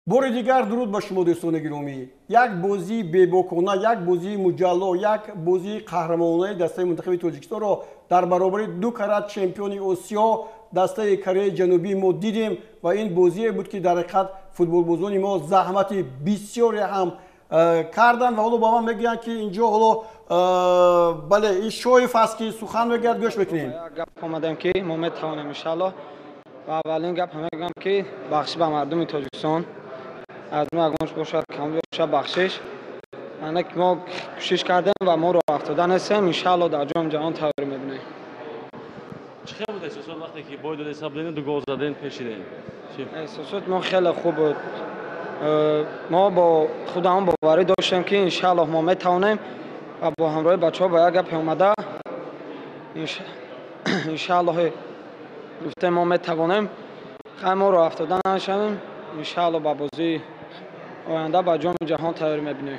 Бори дигар дуруд ба шумо, дӯстони гиромӣ. Як бозии бебокона, як бозии муҷалло, як бозии қаҳрамононаи дастаи мунтахаби Тоҷикистонро дар баробари ду карат чемпиони Осиё, дастаи Кореяи Ҷанубӣ мо дидем ва ин бозие буд, ки дар ҳақиқат футболбозони мо заҳмати бисёре ҳам карданд ва ҳоло ба ман мегӯянд, ки инҷо ҳоло бале, ин Шоев аст, ки сухан мегӯяд, гӯш мекунем. Гап омадем, ки мо метавонем, иншааллоҳ. Ва аввалин гап мегӯям, ки бахшиш ба мардуми Тоҷикистон, аз мо ягонш бошад, кам бошад, бахшиш. Ана ки мо кӯшиш кардем ва мо роҳ афтода нестем, иншааллоҳ дар Ҷоми ҷаҳон тайёрӣ мебинем. Чӣ хел буд эҳсосот вақте ки бой дода ҳисоб додем, ду гол задем, пешидем? Эҳсосот мо хеле хуб буд. Мо бо худамон боварӣ доштем, ки иншааллоҳ мо метавонем ва бо ҳамроҳи бачаҳо ба як гапе омада, иншааллоҳ гуфтем, мо метавонем. Хай, мо роҳ афтода нашавем, иншааллоҳ ба бозии оянда ба Ҷоми ҷаҳон тайёрӣ мебинем.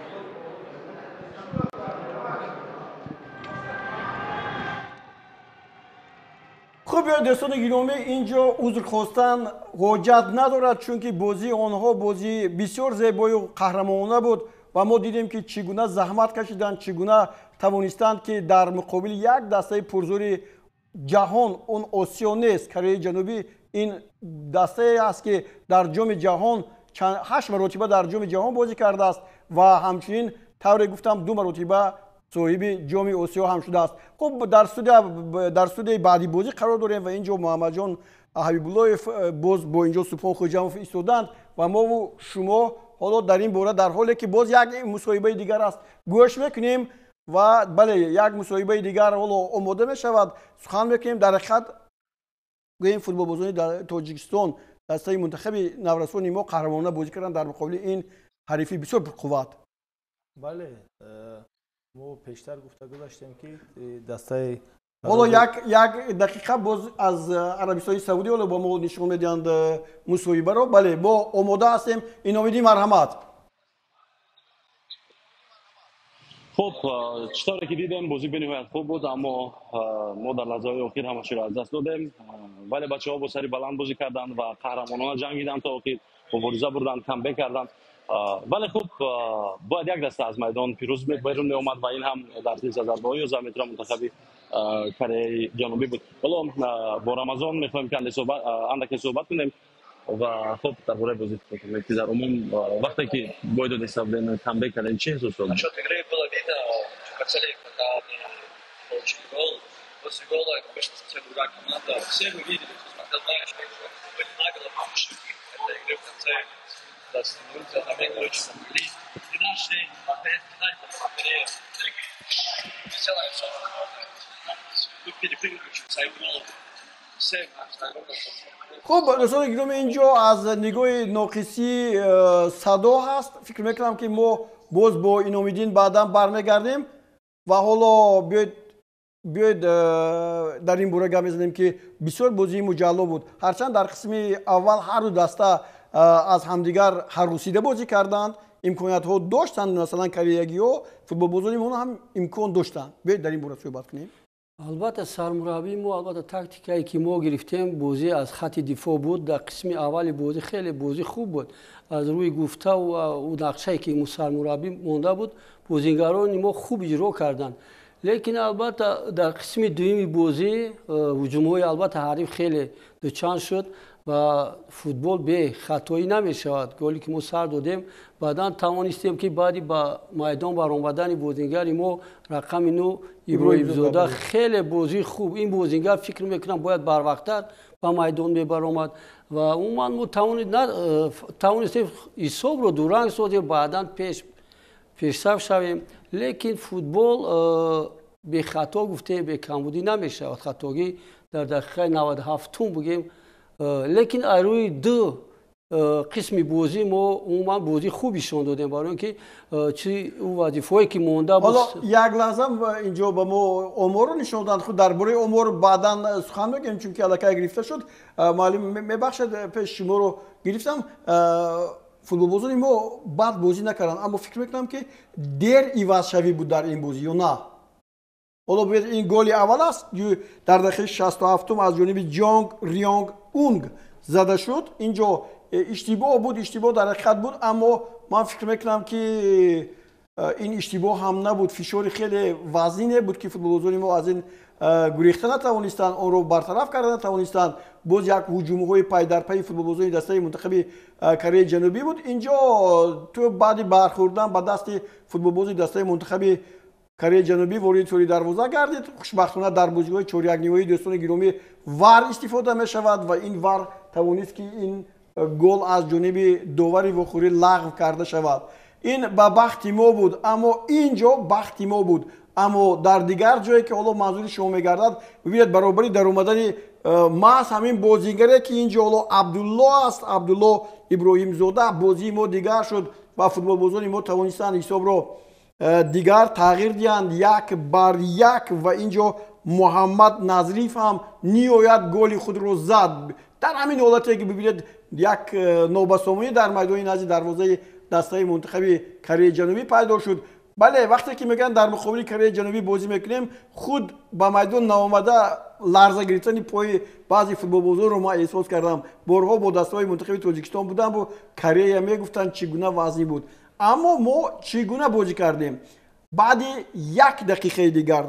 Хуб, дӯстони гиромӣ, инҷо узр хостан ҳоҷат надорад, чунки бозии онҳо бозии бисёр зебою қаҳрамонона буд ва мо дидем, ки чӣ гуна заҳмат кашиданд, чӣ гуна тавонистанд, ки дар муқобили як дастаи пурзӯри ҷаҳон, он Осиё нест, Кореяи Ҷанубӣ ин дастае аст, ки дар Ҷоми ҷаҳон ҳашт маротиба дар Ҷоми ҷаҳон бозӣ кардааст ва ҳамчунин, тавре гуфтам, ду маротиба соҳиби Ҷоми Осиё ҳам шудааст. Хуб, дар студияи баъди бозӣ қарор дорем ва инҷо Муҳаммадҷон Ҳабибуллоев, боз бо инҷо Субҳон Хоҷамов истоданд ва мову шумо ҳоло дар ин бора, дар ҳоле ки боз як мусоҳибаи дигар аст, гӯш мекунем ва бале, як мусоҳибаи дигар ҳоло омода мешавад, сухан мекунем. Дар ҳақиқат гӯем, футболбозони Тоҷикистон, дастаи мунтахаби наврасони мо қаҳрамонона бозӣ карданд дар муқобили ин ҳарифи бисёр пурқувват. Бале, мо пештар гуфта гузаштем, ки дастаи ҳоло як дақиқа боз аз Арабистони Саудӣ ҳоло ба мо нишон медиҳанд мусоҳибаро. Бале, мо омода ҳастем. Иnomиддин, марҳамат. Хуб, чӣ тавре ки дидем, бозӣ бениҳоят хуб буд, аммо мо дар лаҳзаҳои охир ҳамаширо аз даст додем, вале бачаҳо бо сари баланд бозӣ карданд ва қаҳрамонона ҷангиданд, то охир мубориза бурданд, камбек карданд. Вале хуб, бояд як даста аз майдон пирӯз берун меомад ва ин ҳам дар силсила зарбаҳои 11 метра мунтахаби Кореяи Ҷанубӣ буд. Ҳоло бо Рамазон мехоҳем, ки андаке суҳбат кунем ва хуб, дар бораи бозӣ фикр кунем, ки дар умум вақте ки бой дода ҳисоб додем, камбек кардем, чӣ эҳсос дод? Насчет игры было видно, что хотели, когда они получили гол. После гола это вышла совсем другая команда. Все вы видели, кто смотрел матч, были наголо выше этой игры в конце 20 минут, за время очень помогли. И наш день, потом Корея, висела лицо, перепрыгнули через свою голову. Хуб, дӯстони гиромӣ, инҷо аз нигоҳи ноқисии садо ҳаст. Фикр мекунам, ки мо боз бо Иnomиддин баъдан бармегардем ва ҳоло биёед дар ин бора гап мезанем, ки бисёр бозии муҷалло буд. Ҳарчанд дар қисми аввал ҳар ду даста аз ҳамдигар ҳаррусида бозӣ карданд, имкониятҳо доштанд, масалан кореягиҳо, футболбозони мо ҳам имкон доштанд. Биёед дар ин бора суҳбат кунем. Албатта, сармураббии мо, албатта, тактикае ки мо гирифтем, бозӣ аз хати дифоъ буд. Дар қисми аввали бозӣ хеле бозӣ хуб буд. Аз рӯи гуфтаву нақшае ки сармураббӣ монда буд, бозигарони мо хуб иҷро карданд. Лекин албатта дар қисми дуюми бозӣ ҳуҷумҳои албатта ҳариф хеле дучанд шуд ва футбол бехатоӣ намешавад. Голе ки мо сар додем, баъдан тавонистем, ки баъди ба майдон баромадани бозигари мо рақами 9 Иброҳимзода, хеле бозии хуб. Ин бозингар, фикр мекунам, бояд барвақттар ба майдон мебаромад ва умуман мо тавонистем ҳисобро дуранг созем, баъдан пешсаф шавем. Лекин футбол бехато, гуфтем, бекамбудӣ намешавад. Хатогӣ дар дақиқаи 97-ум бигем, лекин аз рӯи ду қисми бозӣ мо умуман бозии хуб нишон додем, барои он ки чи ӯ вазифаое ки монда буд. Ҳоло як лаҳза, инҷо ба мо оморро нишон доданд. Худ дар бораи омор баъдан сухан мегӯем, чунки аллакай гирифта шуд. Муаллим, мебахшед, пеш шуморо гирифтам. Футболбозони мо бад бозӣ накарданд, аммо фикр мекунам, ки дер ивазшавӣ буд дар ин бозӣ ё на? Ҳоло бибинед, ин голи аввал аст, дар дақиқаи 67-ум аз ҷониби Ҷонг Рионг Унг зада шуд. Инҷо иштибоҳ буд, иштибоҳ дар ҳақиқат буд, аммо ман фикр мекунам, ки ин иштибоҳ ҳам набуд. Фишори хеле вазнине буд, ки футболбозони мо аз ин гурехта натавонистанд, онро бартараф карда натавонистанд. Боз як ҳуҷумҳои пайдарпайи футболбозони дастаи мунтахаби Кореяи Ҷанубӣ буд. Инҷо тӯб баъди бархӯрдан ба дасти футболбози дастаи мунтахаби Кореяи Ҷанубӣ вориди тӯри дарвоза гардид. Хушбахтона, дар бозиҳои чорякниҳоӣ, дӯстони гиромӣ, ВАР истифода мешавад ва ин ВАР тавонист, ки ин гол аз ҷониби довари вохӯрӣ лағв карда шавад. Ин ба бахти мо буд, аммо ин ҷо бахти мо буд, аммо дар дигар ҷое, ки ҳоло манзури шумо мегардад, бибинед, баробари даромадани маҳз ҳамин бозигаре, ки ин ҷо ҳоло Абдулло аст, Абдулло Иброҳимзода, бозии мо дигар шуд ва футболбозони мо тавонистанд ҳисобро дигар тағйир диҳанд, 1-1. Ва ин ҷо Муҳаммад Назриф ҳам ниҳоят голи худро зад. Дар ҳамин ҳолате, ки бибинед, як нобасомонӣ дар майдони назди дарвозаи дастаи мунтахаби Кореяи Ҷанубӣ пайдо шуд. Бале, вақте ки мегӯянд, дар муқобили Кореяи Ҷанубӣ бозӣ мекунем, худ ба майдон наомада ларза гирифтани пои баъзе футболбозонро ман эҳсос кардам. Борҳо бо дастаҳои мунтахаби Тоҷикистон будам, бо Корея мегуфтанд, чӣ гуна вазнӣ буд. Аммо мо чӣ гуна бозӣ кардем? Баъди як дақиқаи дигар,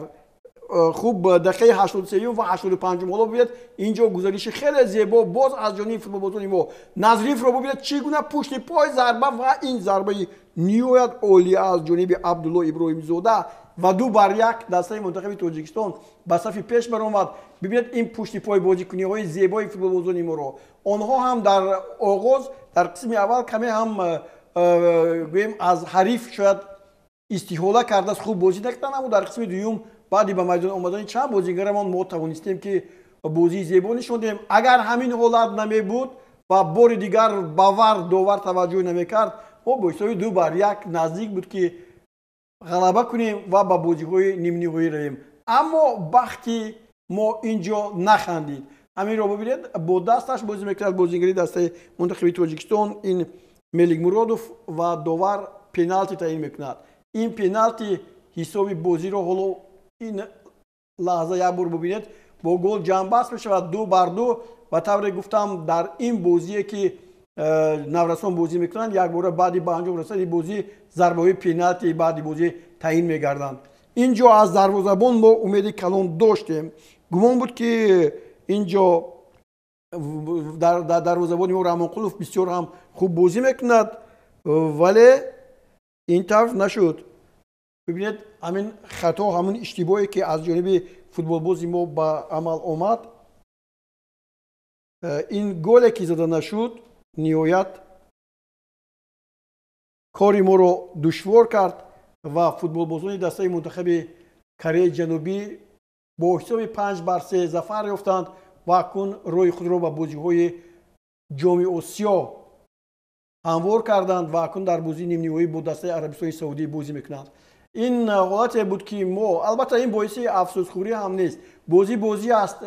хуб, дақиқаи 83-юм ва 85-ум, ҳоло бибинед, ин ҷо гузариши хеле зебо боз аз ҷониби футболбозони мо. Назрифро бибинед, чӣ гуна пушти пой зарба ва ин зарбаи ниҳоят олия аз ҷониби Абдулло Иброҳимзода ва 2-1 дастаи мунтахаби Тоҷикистон ба сафи пеш баромад. Бибинед, ин пушти пой бозикуниҳои зебои футболбозони моро. Онҳо ҳам дар оғоз, дар қисми аввал, каме ҳам гӯем, аз ҳариф шояд истиҳола кардааст, хуб бозӣ накарданд, аммо дар қисми дуюм, баъди ба майдон омадани чанд бозигарамон, мо тавонистем, ки бозии зебо нишон диҳем. Агар ҳамин ҳолат намебуд ва бори дигар ба ВАР довар таваҷҷӯҳ намекард, мо бо ҳисоби 2-1 наздик буд, ки ғалаба кунем ва ба бозиҳои нимниҳоӣ равем, аммо бахти мо ин ҷо нахандид. Ҳаминро бибинед, бо дасташ бозӣ мекунад бозигари дастаи мунтахаби Тоҷикистон, ин Меликмуродов, ва довар пеналти таъин мекунад. Ин пеналти ҳисоби бозиро ҳоло ин лаҳза як бор бубинед, бо гол ҷамъбаст мешавад, 2-2. Ва тавре гуфтам, дар ин бозие, ки наврасон бозӣ мекунанд, якбора баъди ба анҷом расидани бозӣ зарбаҳои пеналти баъди бозӣ таъин мегарданд. Ин ҷо аз дарвозабон мо умеди калон доштем. Гумон буд, ки ин ҷо дар дарвозабони мо Раҳмонқулов бисёр ҳам хуб бозӣ мекунад, вале ин тавр нашуд. Бибинед, ҳамин хато, ҳамин иштибоҳе, ки аз ҷониби футболбози мо ба амал омад, ин голе, ки зада нашуд, ниҳоят кори моро душвор кард ва футболбозони дастаи мунтахаби Кореяи Ҷанубӣ бо ҳисоби 5-3 зафар ёфтанд ва акнун роҳи худро ба бозиҳои Ҷоми Осиё ҳамвор карданд ва акнун дар бозии нимниҳоӣ бо дастаи Арабистони Саудӣ бозӣ мекунанд. Ин ҳолате буд, ки мо, албатта, ин боиси афсӯсхӯрӣ ҳам нест. Бозӣ бозӣ аст,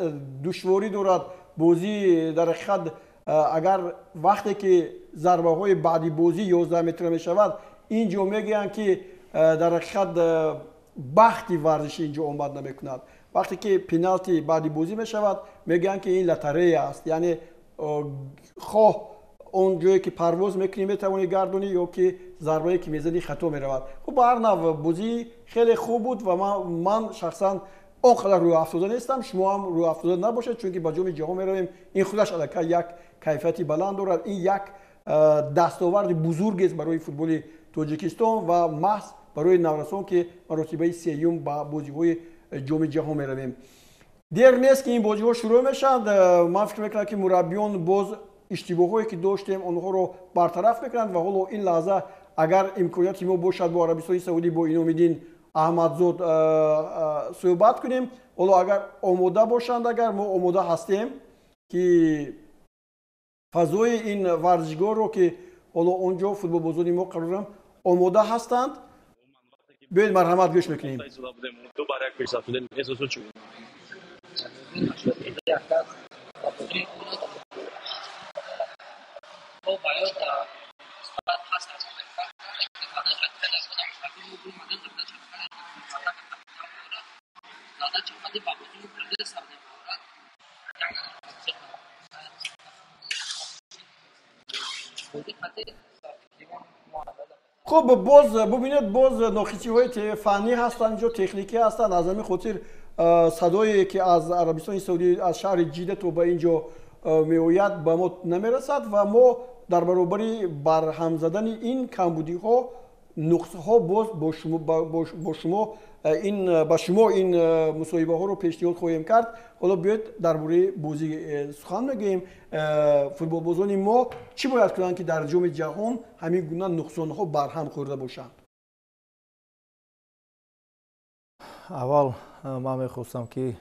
душворӣ дорад бозӣ. Дар ҳақиқат, агар вақте ки зарбаҳои баъди бозӣ 11 метра мешавад, ин ҷо мегӯянд, ки дар ҳақиқат бахти варзишӣ ин ҷо омад намекунад. Вақте ки пеналти баъди бозӣ мешавад, мегӯянд, ки ин лотарея аст, яъне хоҳ он ҷое, ки парвоз мекунӣ, метавонӣ гардонӣ ё ки зарбае, ки мезанӣ, хато меравад. Хуб, ба ҳар нав, бозӣ хеле хуб буд ва ман шахсан он қадар рӯҳафтода нестам. Шумо ҳам рӯҳафтода набошед, чунки ба Ҷоми Ҷаҳон меравем. Ин худаш аллакай як кайфияти баланд дорад. Ин як дастоварди бузургест барои футболи Тоҷикистон ва маҳз барои наврасон, ки маротибаи сеюм ба бозиҳои Ҷоми Ҷаҳон меравем. Дер нест, ки ин бозиҳо шурӯъ мешаванд. Ман фикр мекунам, ки мураббиён боз иштибоҳҳое, ки доштем, онҳоро бартараф мекунанд. Ва ҳоло ин лаҳза, агар имконияти мо бошад, бо Арабистони Саудӣ, бо Иномиддин Аҳмадзод суҳбат кунем. Ҳоло агар омода бошанд, агар мо омода ҳастем, ки фазои ин варзишгоҳро, ки ҳоло он ҷо футболбозони мо қарор доранд, омода ҳастанд. Биёед, марҳамат, гӯш мекунем. 2-1 пешрафт шудем, эҳсосот чӣ? Хуб, боз бубинед, боз нохисиҳои фаннӣ ҳастанд, инҷо техникӣ ҳастанд. Аз ҳамин хотир садое ки аз Арабистони Саудӣ, аз шаҳри Ҷида то ба инҷо меояд, ба мо намерасад ва мо дар баробари барҳам задани ин камбудиҳо, нуқсҳо боз бо шумо ин ба шумо ин мусоҳибаҳоро пешниҳод хоҳем кард. Ҳоло биёед дар бораи бозӣ сухан мегӯем. Футболбозони мо чӣ бояд кунанд, ки дар Ҷоми ҷаҳон ҳамин гуна нуқсонҳо барҳам хӯрда бошанд? Аввал ман мехостам, ки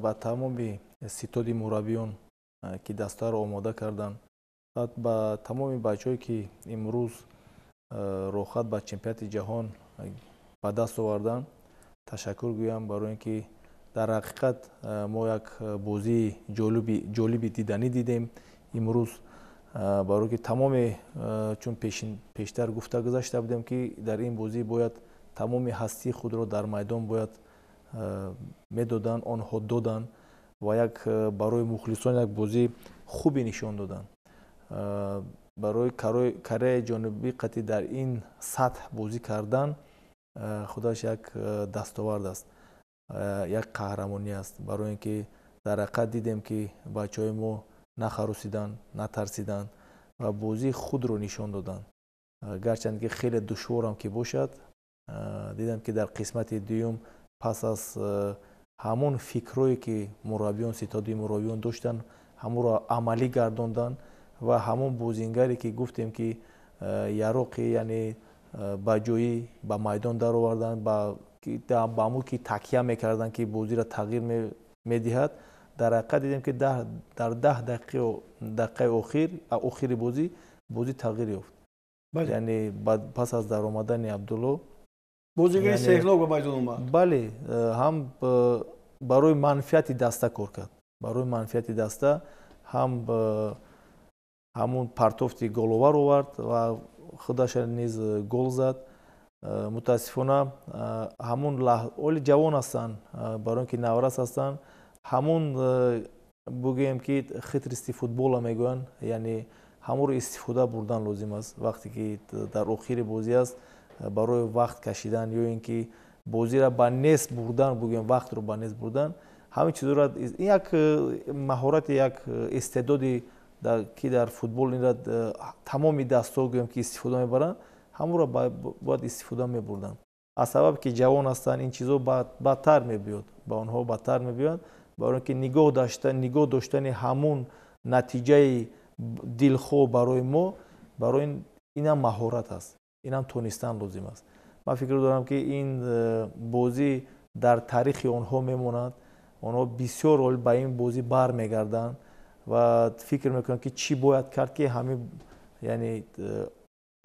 ба тамоми ситоди мураббиён, ки дастаро омода карданд, ба тамоми бачаҳое, ки имрӯз роҳхат ба чемпионати ҷаҳон ба даст оварданд, ташаккур гӯям, барои ин ки дар ҳақиқат мо як бозии ҷолиби диданӣ дидем имрӯз, барои ки тамоми, чун пештар гуфта гузашта будем, ки дар ин бозӣ бояд тамоми ҳастии худро дар майдон бояд медоданд, онҳо доданд ва як барои мухлисон як бозии хубе нишон доданд. Барои Кореяи Ҷанубӣ қатъи дар ин сатҳ бозӣ кардан худаш як дастовард аст, як қаҳрамонӣ аст, барои ин ки дар ҳақиқат дидем, ки бачаҳои мо нахаросиданд, натарсиданд ва бозии худро нишон доданд. Гарчанд ки хеле душворам ки бошад, дидам, ки дар қисмати дуюм пас аз ҳамон фикрҳое, ки мураббиён, ситоди мураббиён доштанд, ҳамонро амалӣ гардонданд ва ҳамон бозингаре, ки гуфтем, ки яроқи, яъне ба ҷоӣ ба майдон дароварданд, ба ҳамон ки такя мекарданд, ки бозиро тағйир медиҳад, дар ҳақиқат дидем, ки дар 10 дақиқаи охири бозӣ тағйир ёфт. Яъне пас аз даромадани Абдулло бозигари сеҳлок ба майдон омад. Бале, ҳам барои манфиати даста кор кард, барои манфиати даста ҳам ҳамун партофти головар овард ва худаша низ гол зад. Мутаассифона, ҳамун оли ҷавон ҳастанд, барои ин ки наврас ҳастанд, ҳамун бугӯем, ки хитрости футбола мегӯянд, яъне ҳамонро истифода бурдан лозим аст, вақте ки дар охири бозӣ аст, барои вақт кашидан ё ин ки бозиро ба нест бурдан, бугӯем, вақтро ба нест бурдан, ҳамин чизҳоро, ин як маҳорати, як истеъдоди, ки дар футбол инра тамоми дастҳо, гӯем, ки истифода мебаранд, ҳамонро бояд истифода мебурданд. Аз сабаб ки ҷавон ҳастанд, ин чизҳо бадтар мебиёд, ба онҳо бадтар мебиёд, барои ин ки нигоҳ доштани ҳамун натиҷаи дилхоҳ барои мо, барои инам маҳорат аст, инам тонистан лозим аст. Ман фикр дорам, ки ин бозӣ дар таърихи онҳо мемонад, онҳо бисёр ба ин бозӣ бармегарданд ва фикр мекунанд, ки чӣ бояд кард, ки ҳамин, яъне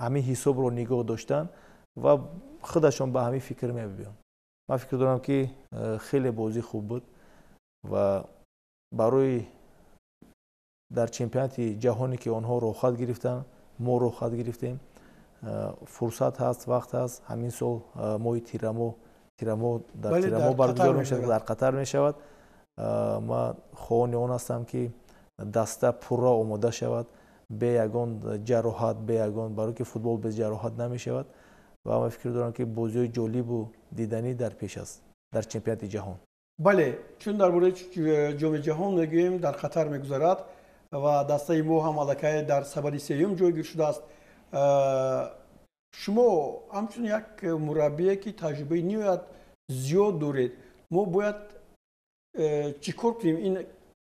ҳамин ҳисобро нигоҳ доштан, ва худашон ба ҳамин фикр мебиёнд. Ман фикр дорам, ки хеле бозӣ хуб буд ва барои дар чемпионати ҷаҳоне, ки онҳо роҳхат гирифтанд, мо роҳхат гирифтем. Фурсат ҳаст, вақт ҳаст. Ҳамин сол моҳи тирамоҳ дар тирамоҳ баргузор мешавад, дар Қатар мешавад. Ман хоҳони он ҳастам, ки даста пурра омода шавад, бе ягон ҷароҳат, бе ягон, барои ки футбол без ҷароҳат намешавад. Ва ман фикр дорам, ки бозиҳои ҷолибу диданӣ дар пеш аст дар чемпионати ҷаҳон. Бале, чун дар бораи Ҷоми ҷаҳон мегӯем, дар Қатар мегузарад ва дастаи мо ҳам аллакай дар сабади сеюм ҷойгир шудааст. Шумо ҳамчун як мураббие, ки таҷрибаи ниҳоят зиёд доред, мо бояд чӣ кор кунем? Ин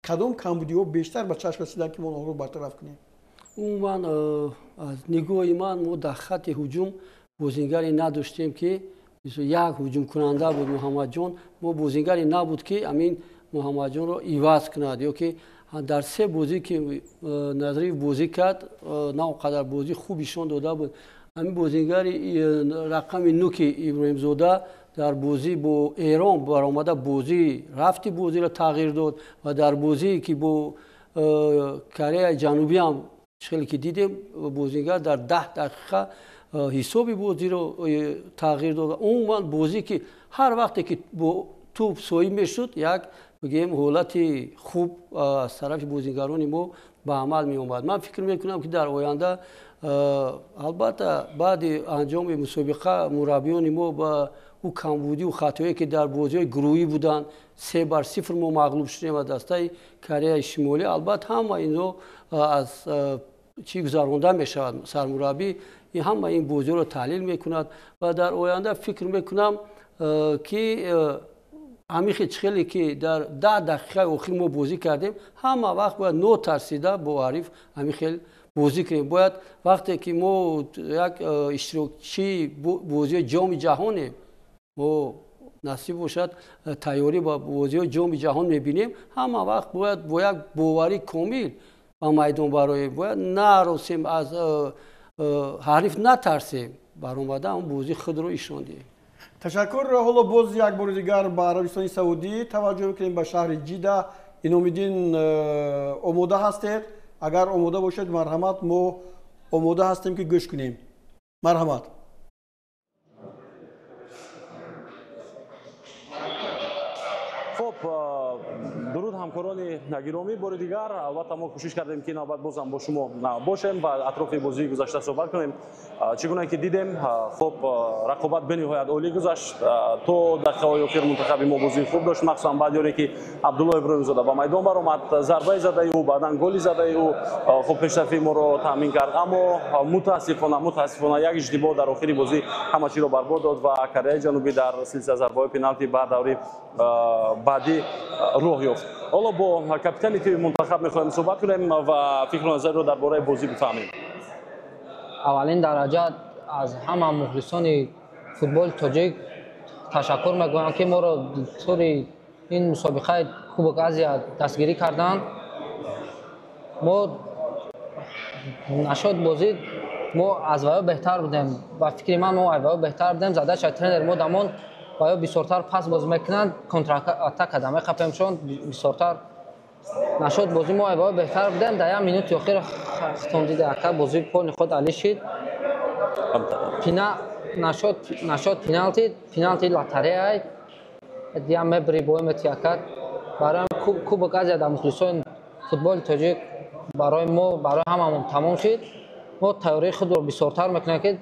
кадом камбудиҳо бештар ба чашм расиданд, ки мо онҳоро бартараф кунем? Умуман, аз нигоҳи ман, мо дар хатти ҳуҷум бозингаре надоштем, ки як ҳуҷумкунанда буд Муҳаммадҷон. Мо бозингаре набуд, ки ҳамин Муҳаммадҷонро иваз кунад, ё ки дар се бозӣ, ки Назриев бозӣ кард, на он қадар бозӣ хуб нишон дода буд. Ҳамин бозингари рақами нуки Иброҳимзода дар бозӣ бо Эрон баромада, бозӣ рафти бозиро тағйир дод ва дар бозие, ки бо Кореяи Ҷанубӣ ҳам хеле ки дидем, бозингар дар 10 дақиқа ҳисоби бозиро тағйир дод. Умуман, бозӣ, ки ҳар вақте ки бо тӯб соҳиб мешуд, як بگیم حالت خوب از طرف بازیگران ما به عمل می اومد. من فکر میکنم که در آینده البته بعد انجام مسابقه مربیان ما با او کمبودی و خطایی که در بازی گروهی بودند 3-0 ما مغلوب شدیم از دسته کره شمالی، البته همه اینا از چی گذرانده می شود. سرمربی همه این بازی رو تحلیل میکند و در آینده فکر میکنم که همین خیلی که در 10 دقیقه آخر ما بازی کردیم همه وقت باید نترسیده با حریف همین خیلی بازی کنیم. باید وقتی که ما یک اشتراکچی بازی جام جهانیم، ما نصیب باشد تیاری با بازی جام جهان میبینیم، همه وقت باید با یک باوری کامل با میدان براییم، باید نرسیم از حریف نترسیم، برآمده اون بازی خود رو ایشاندیم. تشکر. حالا باز یک بار دیگر به عربستان سعودی توجه میکنیم، به شهر جده. اینومیدین آماده هستید؟ اگر آماده باشید مرحمت، ما آماده هستیم که گوش کنیم. مرحمت. خب درود همکاران گرامی، بار دیگر البته ما کوشش کردیم که نوبت بازم با شما باشیم و اطراف بازی گذشته صحبت کنیم. چگونه که دیدیم خب رقابت به نهایت عالی گذشت. تا دقیقه های اخیر منتخب ما بازی خوب داشت، مخصوصا بعد یاری که عبدالله ابراهیم زاده به میدان برآمد، ضربه زده او، بعدا گلی زده او، خب پیشرفت ما رو تامین کرد. اما متاسفانه یک اشتباه در آخر بازی همه چی رو برباد داد و کره جنوبی در سلسله ضربه های پنالتی به دوره بعدی راه یافت. حالا با کاپیتان تیم منتخب میخوایم صحبت کنیم و فکر و نظر رو درباره بازی بفهمیم. اولین درجه از همه مخلصان فوتبال تاجیک تشکر میگویم که ما را طور این مسابقه کوبک آسیا دستگیری کردند. ما نشد بازی ما از ویا بهتر بودیم، با فکر من ما از ویا بهتر بودیم. زده شد ترنر ما دمان ویا بسیارتر پاس باز میکنند، کنتر اتاک ادامه خپمشون بسیارتر نشد بازی ما از ویا بهتر بودیم. در یک مینوت اخیر ختم دیده اکا بازی پول خود علی شد. نشد پینالتی لاتاره ای دیگه مبری بویم تیاکات برای کوبک آسیا در مخلصان فوتبال تاجیک برای ما برای هممون تمام شد. ما تیاری خود رو بسیارتر میکنیم که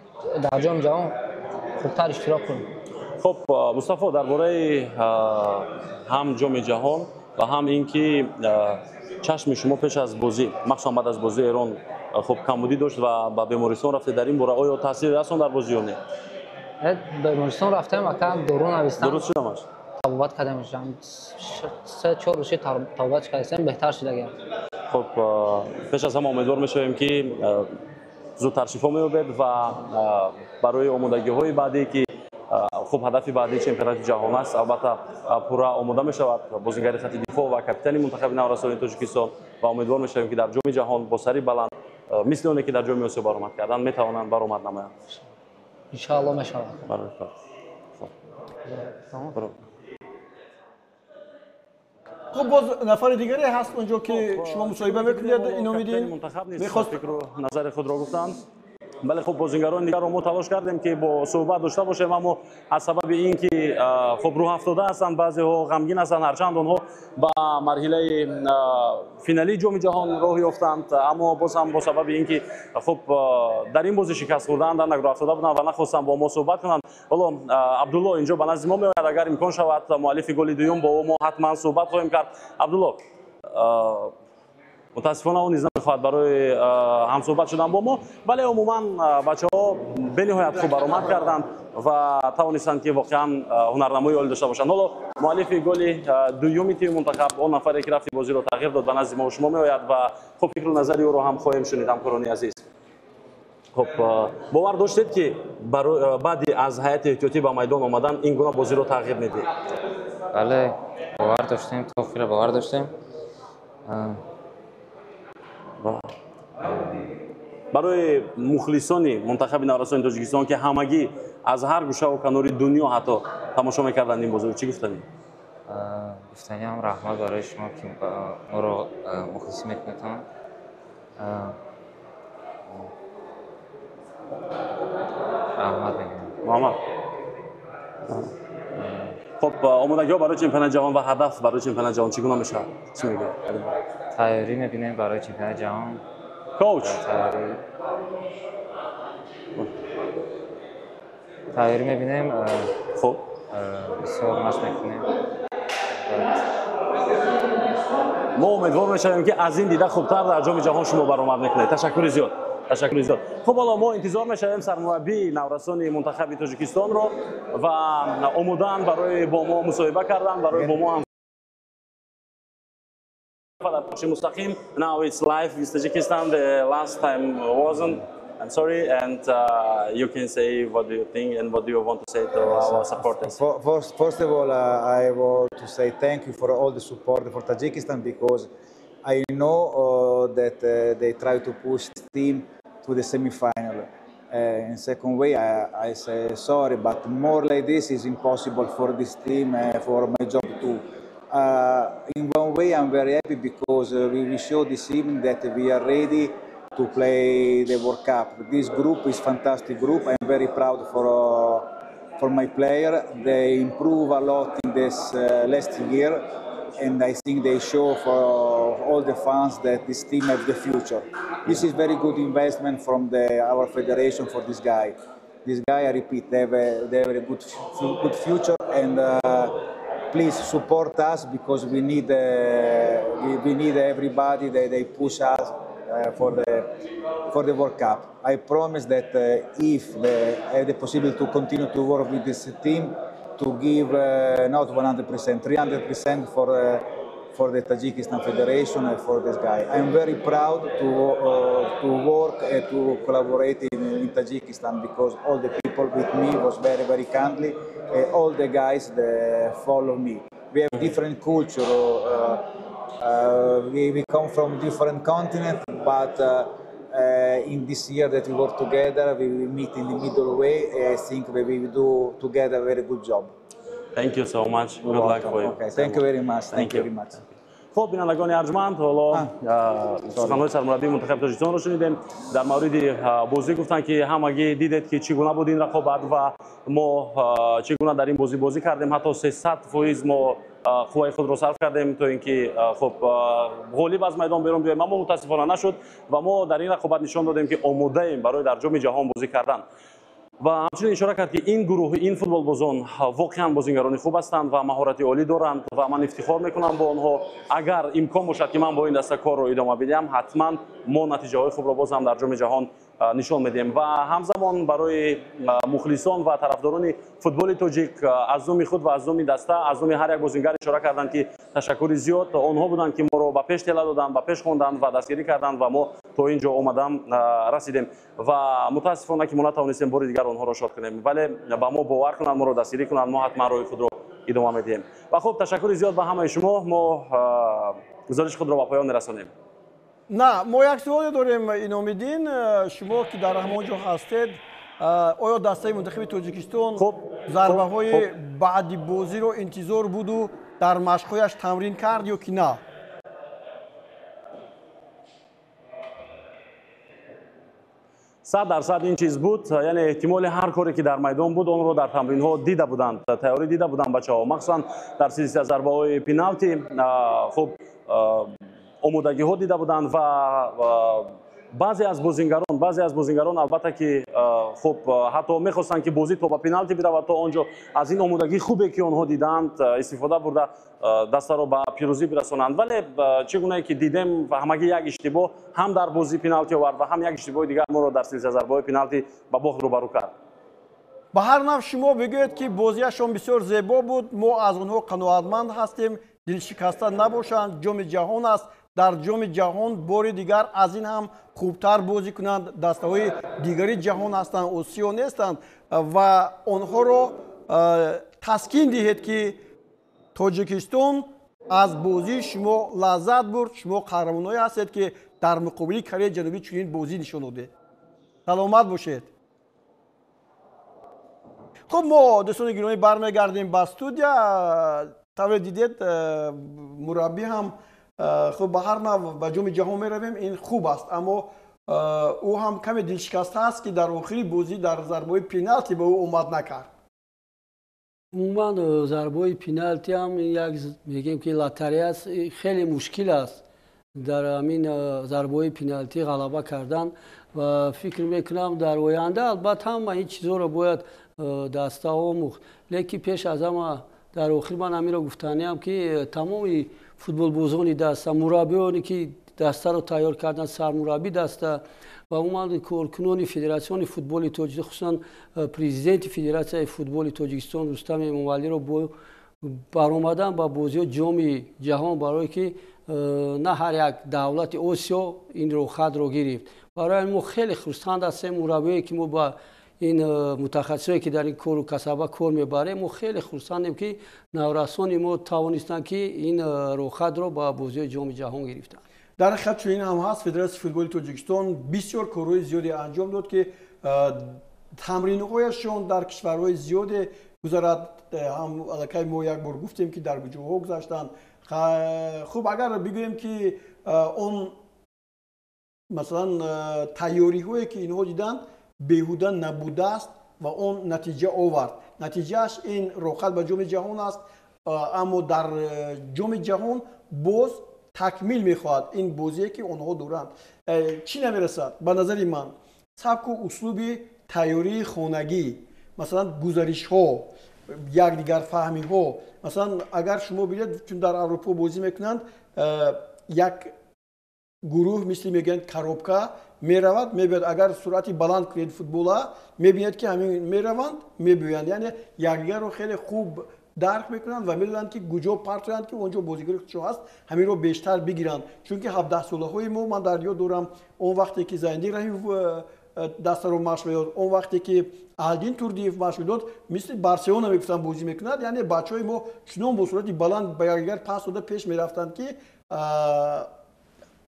در جام جهان خوبتر اشتراک کنیم. خب مصطفی، درباره هم جام جهان و هم اینکه چشم شما پیش از بازی، مخصوصا بعد از بازی ایران، خب کمبودی داشت و به بیمارستان رفته، در این باره آیا تاثیر رسوند در بازی یا نه؟ بیمارستان رفتم و کم دارو نوشتم. درست شدم. تبابت کردم، 3-4 روز تبابت کردم، بهتر شد دیگه. خب پیش از همه امیدوار میشویم که زودتر شفا می‌یابد و برای آمادگی‌های بعدی که خب هدف بعدی چمپیونات جهان است، البته پورا آماده می‌شود بازیگر خط دفاع و کاپیتان منتخب نورسان تاجیکستان و امیدوار می‌شویم که در جام جهان با سری بلند مثل اونی که در جام آسیا برآمد کردند می‌توانند برآمد نمایند. ان شاء الله می‌شود. خب باز نفر دیگری هست اونجا که شما مصاحبه میکنید، اینو میدین میخواست فکر و نظر خود را گفتند. بله خب بازیگران دیگر رو ما تلاش کردیم که با صحبت داشته باشیم، اما از سبب اینکه خب روح افتاده هستند، بعضی ها غمگین هستند، هرچند آنها به مرحله فینالی جام جهان راه یافتند، اما باز هم با سبب اینکه خب در این بازی شکست خوردند روح افتاده بودند و نخواستند با ما صحبت کنند. حالا عبدالله اینجا به نزد ما میآید، اگر امکان شود مؤلف گل دوم با ما حتما صحبت خواهیم کرد. عبدالله متاسفانه اون نیز نمیخواهد برای هم صحبت شدن با ما، ولی عموما بچه ها به نهایت خوب برآمد کردند و توانستند که واقعا هنرنمایی عالی داشته باشند. حالا مؤلف گل دوم تیم منتخب، اون نفری که رفت بازی رو تغییر داد، به نزد ما و شما میآید و خب فکر و نظر او رو هم خواهیم شنید. همکاران عزیز، خب باور داشتید که بعد از هیئت احتیاطی به میدان آمدن این گونه بازی رو تغییر میدید؟ بله باور داشتیم، تا آخر باور داشتیم. برای مخلصان منتخب نورسان تاجیکستان که همگی از هر گوشه و کنار دنیا حتی تماشا میکردند این بازی، چی گفتنی؟ گفتنی هم رحمت برای شما که ما رو مخلصی میکنید. رحمت میگم. محمد Хуб, омодагиҳо барои чемпионати ҷаҳон ва ҳадаф барои чемпионати ҷаҳон чӣ гуна мешавад? Чӣ мегӯед? Тайёрӣ мебинем барои чемпионати ҷаҳон. Коуч. Тайёрӣ мебинем. Хуб. Бисёр машқ мекунем. Мо умедвор мешавем, ки аз ин дида хубтар дар ҷоми ҷаҳон шумо баромад мекунед. Ташаккури зиёд. Ташаккури зиёд. Хуб, ҳоло мо интизор мешавем сармураббии наврасони мунтахаби Тоҷикистонро ва омодаанд барои бо мо мусоҳиба кардан, барои бо мо ҳам дар пахши мустақим. Now it's live with Tajikistan. The last time wasn't. I'm sorry, and you can say what do you think and what do you want to say to our supporters. First of all, I want to say thank you for all the support for Tajikistan, because I know that they try to push the team to the semi-final. In second way, I say sorry, but more like this is impossible for this team, for my job too. In one way, I'm very happy because we showed this evening that we are ready to play the World Cup. This group is fantastic group. I'm very proud for my player. They improve a lot in this last year, and I think they show for all the fans that this team has the future. This is very good investment from our federation for this guy. This guy, I repeat, they have a good future, and please support us, because we need we need everybody. They push us for the World Cup. I promise that if they have the possibility to continue to work with this team, to give not 100%, 300% for the Tajikistan Federation and for this guy. I'm very proud to work and to collaborate in Tajikistan, because all the people with me was very, very kindly. All the guys they follow me. We have different culture. We come from different continents, but in this year that we work together, we meet in the middle way. I think we will do together a very good job. Thank you so much. Good luck for you. Okay, thank you very much. Thank you very much. Хуб, бинандагони арҷманд, ҳоло суханҳои сармураббии мунтахаби Тоҷикистонро шунидем. Дар мавриди бозӣ гуфтанд, ки ҳамагӣ дидед, ки чӣ гуна буд ин рақобат ва мо чӣ гуна дар ин бозӣ бозӣ кардем. Ҳатто 300% мо қувваи худро сарф кардем, то ин ки хуб ғолиб аз майдон берун биёем, аммо мутаассифона нашуд ва мо дар ин рақобат нишон додем, ки омодаем барои дар ҷоми ҷаҳон бозӣ кардан. Ва ҳамчунин ишора кард, ки ин гурӯҳ, ин футболбозон воқеан бозингарони хуб ҳастанд ва маҳорати олӣ доранд ва ман ифтихор мекунам бо онҳо. Агар имкон бошад, ки ман бо ин даста корро идома бидиҳам, ҳатман мо натиҷаҳои хубро боз ҳам дар ҷоми ҷаҳон нишон медиҳем. Ва ҳамзамон барои мухлисон ва тарафдорони футболи тоҷик аз номи худ ва аз номи даста, аз номи ҳар як бозингар ишора карданд, ки ташаккури зиёд. Онҳо буданд, ки моро ба пеш тела доданд, ба пеш хонданд ва дастгирӣ карданд ва мо то ин ҷо омадам расидем. Ва мутаассифона, ки мо натавонистем бори дигар онҳоро шод кунем, вале ба мо бовар кунанд, моро дастгирӣ кунанд, мо ҳатман роҳи худро идома медиҳем. Ва хуб, ташаккури зиёд ба ҳамаи шумо. Мо гузориши худро ба поён мерасонем. На, мо як суоле дорем, Иномиддин. Шумо ки дар ҳамон ҷо ҳастед, оё дастаи мунтахаби Тоҷикистон зарбаҳои баъди бозиро интизор буду дар машқҳояш тамрин кард ё ки на? 100% ин чиз буд, яъне эҳтимоли ҳар коре ки дар майдон буд, онро дар тамринҳо дида буданд, тайёрӣ дида буданд бачаҳо, махсусан дар силсила зарбаҳои пеналти. Хуб, омодагиҳо дида буданд ва баъзе аз бозингарон албатта ки хуб ҳатто мехостанд, ки бозӣ то ба пеналти биравад, то он ҷо аз ин омодагии хубе, ки онҳо дидаанд, истифода бурда дастаро ба пирӯзӣ бирасонанд. Вале чӣ гунае ки дидем, ҳамагӣ як иштибоҳ ҳам дар бозӣ пеналти овард ва ҳам як иштибоҳи дигар моро дар силсила зарбаҳои пеналти ба бохт рӯбарӯ кард. Ба ҳар нав шумо бигӯед, ки бозиашон бисёр зебо буд, мо аз онҳо қаноатманд ҳастем, дилшикаста набошанд, ҷоми ҷаҳон аст. Дар ҷоми ҷаҳон бори дигар аз ин ҳам хубтар бозӣ кунанд. Дастаҳои дигари ҷаҳон ҳастанд, Осиё нестанд ва онҳоро таскин диҳед, ки Тоҷикистон аз бозии шумо лаззат бурд. Шумо қаҳрамоное ҳастед, ки дар муқобили Кореяи Ҷанубӣ чунин бозӣ нишон додед. Саломат бошед. Хуб, мо дӯстони гиромӣ бармегардем ба студия. Тавре дидед, мураббӣ ҳам хуб ба ҳар нав ба ҷоми ҷаҳон меравем, ин хуб аст, аммо ӯ ҳам каме дилшикаста аст, ки дар охири бозӣ дар зарбаҳои пеналти ба ӯ омад накард. Умуман зарбаҳои пеналти ҳам як мегӯем ки лотарея аст, хеле мушкил аст дар ҳамин зарбаҳои пеналти ғалаба кардан ва фикр мекунам дар оянда албатта ҳама ин чизҳоро бояд даста омӯхт. Лекин пеш аз ҳама дар охир ман ҳаминро гуфтаниам ки тамоми футболбозони даста, мураббиёне ки дастаро тайёр карданд, сармураббӣ даста ва умуман коркунони Федератсиони футболи Тоҷикистон, хусусан президенти Федератсияи футболи Тоҷикистон Рустам Эмомалиро бо баромадан ба бозиҳои Ҷоми Ҷаҳон, барое ки на ҳар як давлати Осиё ин роҳхатро гирифт. Барои мо хеле хурсанд ҳастем, мураббие ки мо ба ин мутахассисое ки дар ин кору касаба кор мебарем, мо хеле хурсандем ки наврасони мо тавонистанд ки ин роҳхатро ба бозиҳои Ҷоми Ҷаҳон гирифтанд. Дар ҳақиқат чунин ҳам ҳаст. Федератсияи футболи Тоҷикистон бисёр корҳои зиёде анҷом дод ки тамринҳояшон дар кишварҳои зиёде гузарад. Ҳам аллакай мо як бор гуфтем ки дар куҷоҳо гузаштанд. Хуб, агар бигӯем ки он масалан тайёриҳое ки инҳо диданд беҳуда набудааст ва он натиҷа овард. Натиҷааш ин роҳхат ба Ҷоми Ҷаҳон аст, аммо дар Ҷоми Ҷаҳон боз такмил мехоҳад ин бозие ки онҳо доранд. Чӣ намерасад ба назари ман? Сабку услуби тайёрии хонагӣ, масалан гузаришҳо, якдигарфаҳмиҳо. Масалан агар шумо бинед, чун дар Аврупо бозӣ мекунанд, як гурӯҳ мисли мегӯянд коробка меравад, мебиёд. Агар суръати баланд кунед футбола, мебинед ки ҳамин мераванд, мебиёянд, яъне якдигарро хеле хуб дарк мекунанд ва медонанд ки куҷо партоянд ки он ҷо бозигари худшон ҳаст, ҳаминро бештар бигиранд. Чунки 17-солаҳои мо, ман дар ёд дорам он вақте ки Зайниддин Раҳимов дастаро машқ медод, он вақте ки Алдин Турдиев машқ медод, мисли Барселона мегуфтанд бозӣ мекунад. Яъне бачаҳои мо чунон бо суръати баланд ба якдигар пас дода пеш мерафтанд ки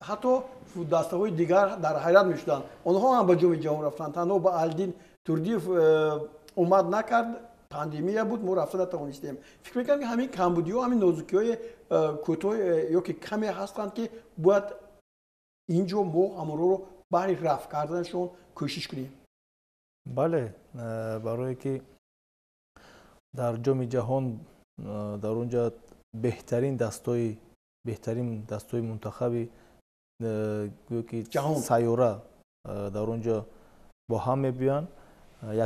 ҳатто дастаҳои дигар дар ҳайрат мешуданд. Онҳо ҳам ба Ҷоми Ҷаҳон рафтанд, танҳо ба Алдин Турдиев омад накард, пандемия буд, мо рафта натавонистем. Фикр мекунам ки ҳамин камбудиҳо, ҳамин нозукиҳои кӯтоҳ ё ки каме ҳастанд ки бояд инҷо мо ҳамонҳоро баҳри рафт карданашон кӯшиш кунем. Бале, барое ки дар Ҷоми Ҷаҳон дар он ҷо беҳтарин дастои мунтахаби гӯё ки сайёра дар он ҷо бо ҳам мебиёянд.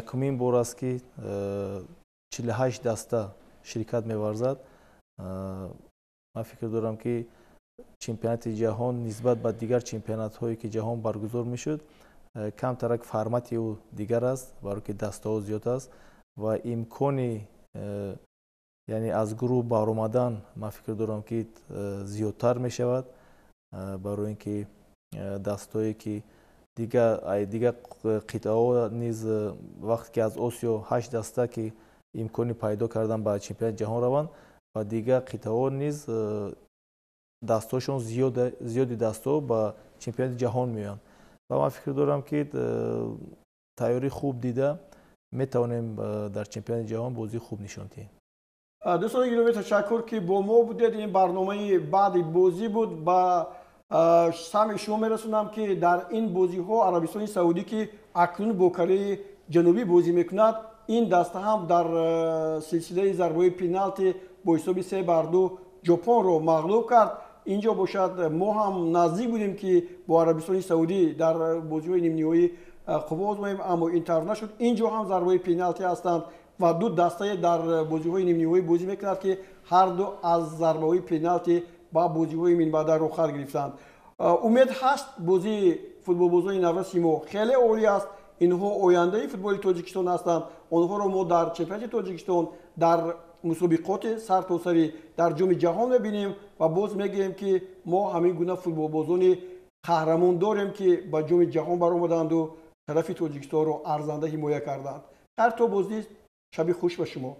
Якумин бор аст ки 48 даста ширкат меварзад. Ман фикр дорам ки чемпионати ҷаҳон нисбат ба дигар чемпионатҳое ки ҷаҳон баргузор мешуд, камтарак формати ӯ дигар аст, барое ки дастаҳо зиёд аст ва имкони яъне аз гурӯҳ баромадан ман фикр дорам ки зиёдтар мешавад, барои ин ки дастҳое ки дигар қитъаҳо низ вақте ки аз Осиё 8 даста ки имкони пайдо кардан ба чемпионати ҷаҳон раванд, ва дигар қитъаҳо низ дастҳошон зиёди дастҳо ба чемпионати ҷаҳон меоянд. Ва ман фикр дорам ки тайёрӣ хуб дида метавонем дар чемпионати ҷаҳон бозии хуб нишон диҳем. Дӯстони гиромӣ, ташаккур ки бо мо будед. Ин барномаи баъди бозӣ буд. Ба самъи шумо мерасонам ки дар ин бозиҳо Арабистони Саудӣ ки акнун бо Кореяи Ҷанубӣ бозӣ мекунад, ин даста ҳам дар силсилаи зарбаҳои пеналти бо ҳисоби 3-2 Ҷопонро мағлуб кард. Инҷо бошад мо ҳам наздик будем ки бо Арабистони Саудӣ дар бозиҳои нимниҳоӣ қувва озмоем, аммо ин тавр нашуд. Инҷо ҳам зарбаҳои пеналти ҳастанд ва ду дастае дар бозиҳои нимниҳоӣ бозӣ мекунад ки ҳар ду аз зарбаҳои пеналти ба бозиҳои минбаъда роҳхат гирифтанд. Умед ҳаст, бозии футболбозони навраси мо хеле олӣ аст. Инҳо ояндаи футболи Тоҷикистон ҳастанд. Онҳоро мо дар чемпионати Тоҷикистон, дар мусобиқоти сартосарӣ, дар Ҷоми Ҷаҳон мебинем ва боз мегӯем ки мо ҳамин гуна футболбозони қаҳрамон дорем ки ба Ҷоми Ҷаҳон баромаданду шарафи Тоҷикистонро арзанда ҳимоя карданд. Ҳар то боздид, шаби хуш ба шумо.